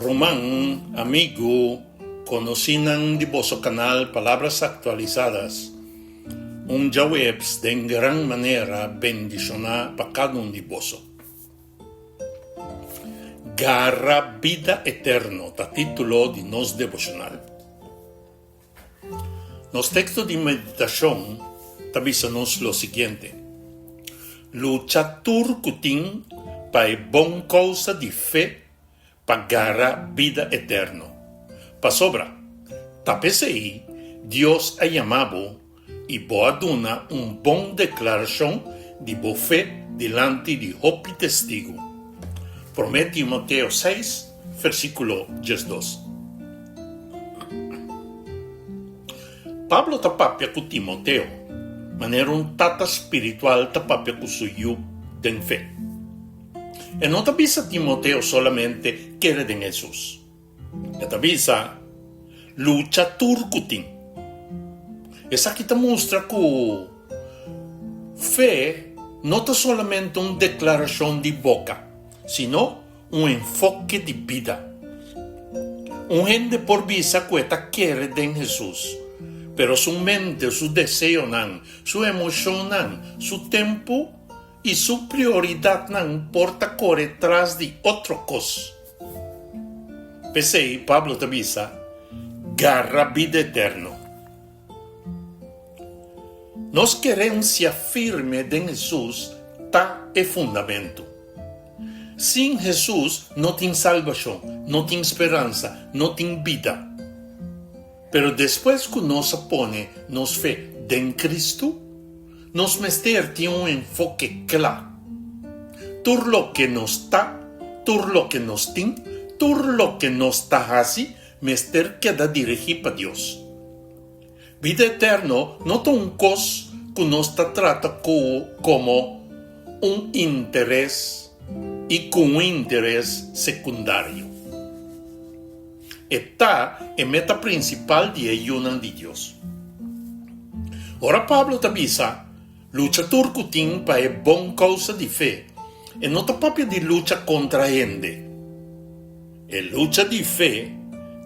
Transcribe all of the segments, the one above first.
Ruman, amigu, konosínan di boso kanal Palabras Actualizadas, un djaweps den gran manera bendishoná pa kada un di boso. Gara Bida Eterno ta título di nos deboshonal. Nos teksto di meditashon ta bisa nos lo siguiente, Lucha tur ku tin pa e bon kousa di fe pa gara bida eterno. Pasobra, ta p'esei Dios a yama bo i bo a duna un bon deklarashon di bo fe dilanti di hopi testigu. Promé Timoteo seis, versíkulo diesdos. Pablo ta papia ku Timoteo manera un tata spiritual ta papia ku su yu den fe. E no ta bisa Timoteo solamente kere den Hesus. E ta bisa, Lucha tur ku tin. Esaki ta mustra ku fe no ta solamente un deklarashon di boka, sino un enfoke di bida. Un hende por bisa ku e ta kere den Hesus, pero su mente, su deseonan, su emoshonnan, su tempu i su prioridatnan por ta kore tras di otro kos. P'esei Pablo ta bisa, Gara bida eterno. Nos kerensia firme den Hesus ta e fundamentu. Sin Hesus no tin salbashon, no tin speransa, no tin bida. Pero despues ku nos a pone nos fe den Kristu, nos mester tin un enfoke kla. Tur loke nos ta, tur loke nos tin, tur loke nos ta hasi mester keda dirigí pa Dios. Bida eterno no ta un kos ku nos ta trata ku komo un interes i ku un interes sekundario. E ta e meta prinsipal di e yunan di Dios. Ora Pablo ta bisa, Lucha tur ku tin pa e bon kousa di fe, e no ta papia di lucha kontra hende. E lucha di fe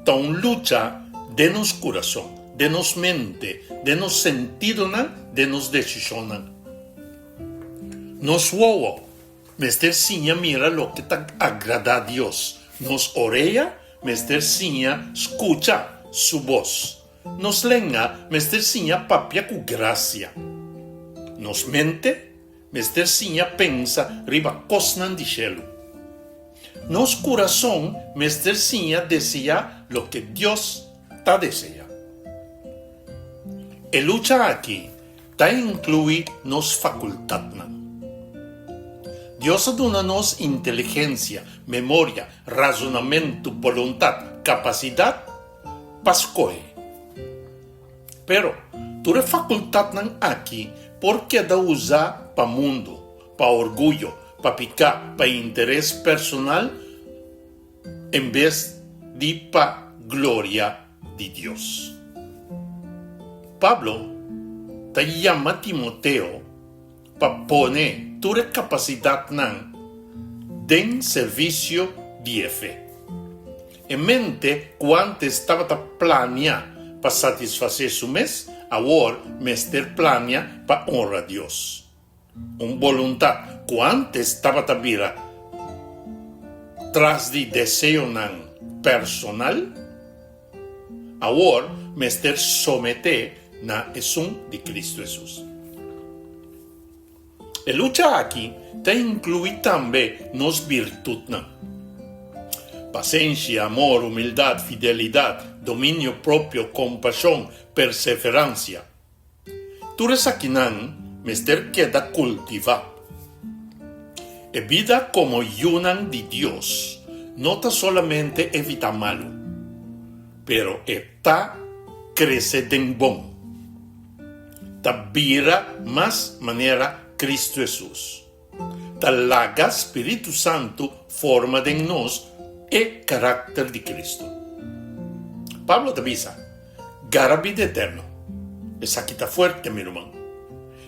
ta un lucha den nos kurason, den nos mente, den nos sentidonan, den nos desishonnan. Nos wowo Mester siña mira loke ta agradá Dios. Nos orea mester siña skucha su bos. Nos lenga mester siña papia ku grasia. Nos mente mester siña pensa riba kosnan di shelu. Nos kurason mester siña deseá loke Dios ta deseá. E lucha aki Ta inkluí nos fakultatnan. Dios a duna nos inteligensia, memoria, razonamentu, boluntat, kapasidat pa skohe. Pero, tur e fakultatnan aki por keda usá pa mundu, pa orguyo, pa piká, pa interes personal en bes di pa gloria di Dios. Pablo ta yama Timoteo pa pone tur e kapasidatnan den servisio di e fe. E mente ku ántes tabata plania pa satisfasé su mes, awor mester plania pa onra Dios. Un boluntat ku ántes tabata bira tras di deseonan personal, awor mester someté na esun di Kristu Hesus. E lucha aki ta inkluí tambe nos birtutnan, pasenshi, amor, humildat, fidelidat, dominio propio, kompashon, perseveransia. Tur esakinan mester keda kultivá. E bida komo yunan di Dios no ta solamente evitá malu, pero e ta krese den bon. Ta bira mas manera Kristu Hesus. Ta laga spiritu santu forma den nos e karakter di Kristu. Pablo ta bisa, Gara bida eterno. Esaki ta fuerte, mi ruman.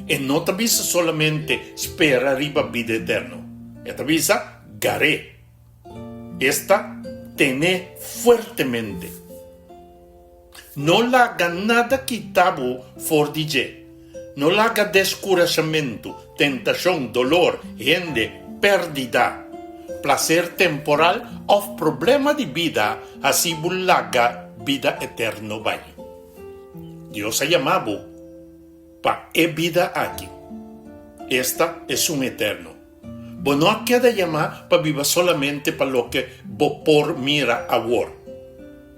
E no ta bisa solamente spera riba bida eterno. E ta bisa, Gar'é. Esta. Ten'é fuertemente. No laga nada kita bo for di dje. No laga deskurashamentu, tentashon, dolor, hende, pèrdida, plaser temporal òf problema di bida hasi bo laga bida eterno bai. Dios a yama bo pa e bida aki, esta esun eterno. Bo no a keda yamá pa biba solamente pa loke bo por mira awor.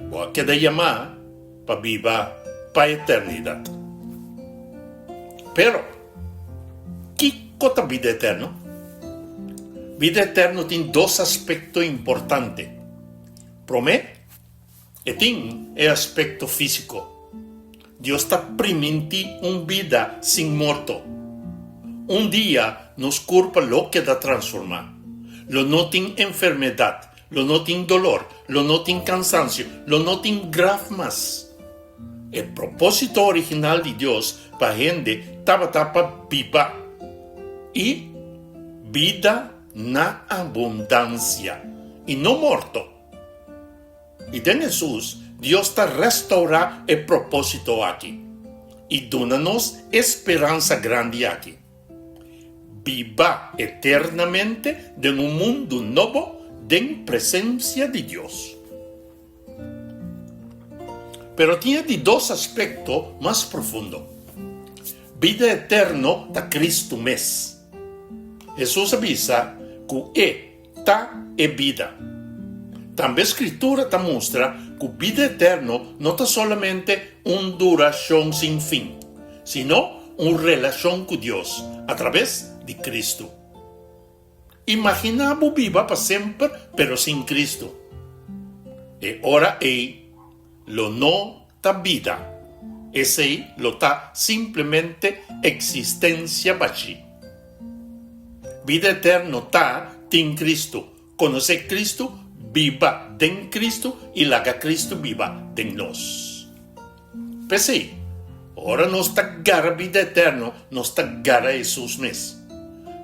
Bo a keda yamá pa biba pa eternidat. Pero, kiko ta bida eterno? Bida eterno tin dos aspekto importante. Promé, E tin e aspekto físiko. Dios ta primintí un bida sin morto. Un dia nos kurpa lo keda transformá. Lo no tin enfermedat, lo no tin dolor, lo no tin kansansio, lo no tin graf mas. E propósito original di Dios pa hende tabata pa biba i bida na abundansia, i no morto. I den Hesus, Dios ta restaurá e propósito aki i duna nos e speransa grandi aki, biba eternamente den un mundu nobo den presensia di Dios. Pero tin e di dos aspekto mas profundo. Bida eterno ta Kristu mes. Hesus a bisa ku e Ta e bida. Tambe Skritura ta mustra ku bida eterno no ta solamente un durashon sin fin, sino un relashon ku Dios atraves di Kristu. Imaginá bo biba pa semper pero sin Kristu. E ora ei lo no ta bida, esei lo ta simplemente eksistensia bashí. Bida eterno ta tin Kristu, konosé Kristu, biba den Kristu i laga Kristu biba den nos. P'esei, ora nos ta gara bida eterno, nos ta gara Hesus mes.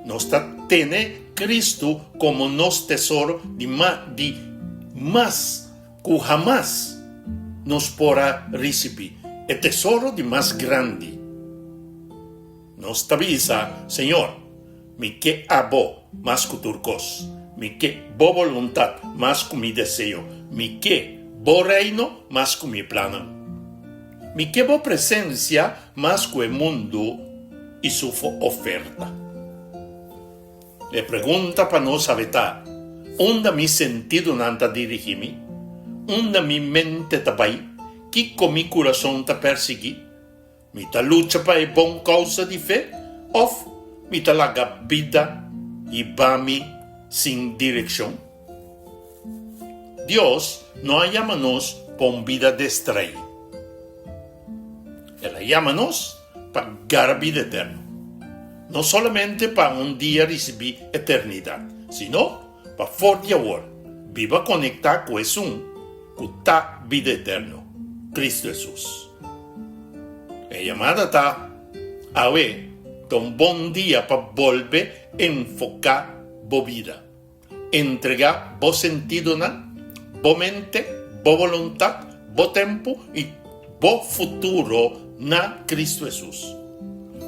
Nos ta tene Kristu komo nos tesoro di mas Ku hamas nos por a risibí e tesoro di mas grandi. Nos ta bisa, Señor, mi ke abo mas ku tur kos. Mi ke bo boluntat mas ku mi deseo. Mi ke bo Reino mas ku mi plannan. Mi ke bo presensia mas ku e mundu i su oferta. E pregunta pa nos awe ta, Unda mi sentidonan ta dirigí mi? Unda mi mente ta bai? Kiko mi kurason ta persiguí? Mi ta lucha pa e bon kousa di fe òf mi ta laga bida hiba mi sin direkshon? Dios no a yama nos pa un bida destraí. El a yama nos pa gara bida eterno, no solamente pa un dia risibí eternidat, sino pa for di awor biba konektá ku Esun ku ta bida eterno, Kristu Hesus. E yamada ta, Awe ta un bon dia pa bolbe enfoká bo bida. Entregá bo sentidonan, bo mente, bo boluntat, bo tempu i bo futuro na Kristu Hesus.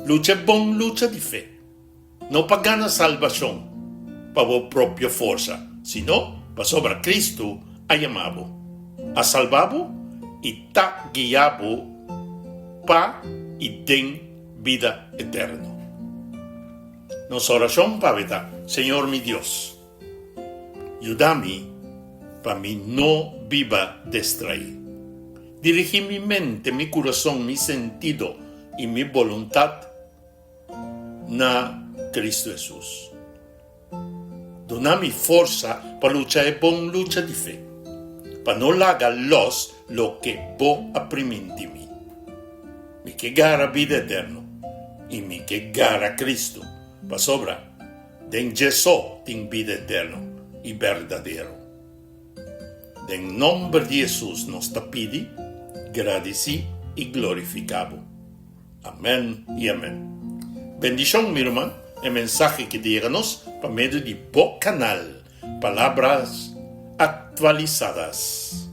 Lucha e bon lucha di fe, no pa gana salbashon pa bo propio forsa, sino pasobra Kristu a yama bo, a salba bo i ta guia bo pa i den bida eterno. Nos orashon pa ta, Señor mi Dios, yuda mi pa mi no biba destraí. Dirigí mi mente, mi kurason, mi sentido i mi boluntat na Kristu Hesus. Duna mi forsa pa lucha e bon lucha di fe, pa no laga lòs loke Bo a primintí mi. Mi ke gara bida eterno i mi ke gara Cristo, pasobra den dje so tin bida eterno i berdadero. Den nomber di Jesus nos ta pidi, gradisí i glorifiká Bo. Amen i amen. Bendishon mi ruman, e mensahe ki ta yega nos pa medio di bo kanal Palabras. Actualizadas.